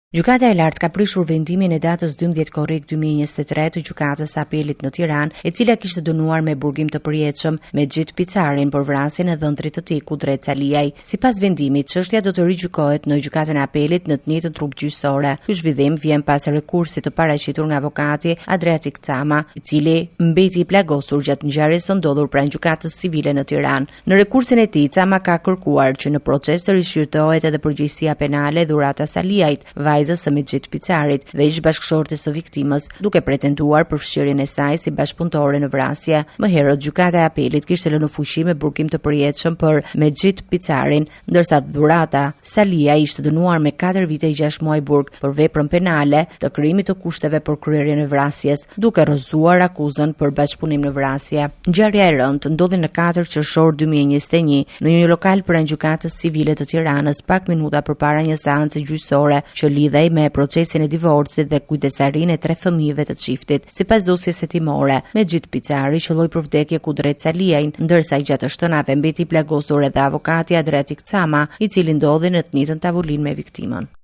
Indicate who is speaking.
Speaker 1: Gjykata e Lartë ka prishur vendimin e datës 12 korrik 2023 të Gjykatës së Apelit në Tiranë, e cila kishte dënuar me burgim të përjetshëm Mexhit Picarin për vrasjen e dhëndrit të tij Kudret Saliaj. Sipas vendimit, çështja do të rigjykohet në Gjykatën e Apelit në të njëjtën trupë gjyqësore. Ky zhvillim vjen pas rekursit të paraqitur nga avokati Adriatik Cama, i cili mbeti i plagosur gjatë ngjarjes së ndodhur pranë Gjykatës Civile në Tiranë. Në rekursin e tij, Cama ka kërkuar që në proces të rishqyrtohet edhe përgjegjësia penale e Dhurata Saliajt, vajzës së Mexhit Picarit dhe ish-bashkëshortes së viktimës, duke pretenduar përfshirjen e saj si bashkëpunëtore në vrasje. Më herët, Gjykata e Apelit kishte lënë në fuqi me burgim të përjetshëm për Mexhit Picarin, ndërsa Dhurata Saliaj ishte dënuar me 4 vite e 6 muaj burg për veprën penale të krijimit të kushteve për kryerjen e vrasjes, duke rrëzuar akuzën për bashkëpunim në vrasje. Ngjarja e rëndë ndodhi në 4 qershor 2021 në një lokal pranë Gjykatës Civile të Tiranës, pak minuta përpara një seance gjyqësore që lidhej me procesin e divorcit dhe kujdestarinë e tre fëmijëve të çiftit. Sipas dosjes hetimore, Mexhit Picari qëlloi për vdekje Kudret Saliajn, ndërsa gjatë të shtënave mbeti i plagosur edhe avokati Adriatik Cama, i cili ndodhej në të njëjtën tavolinë me viktimën.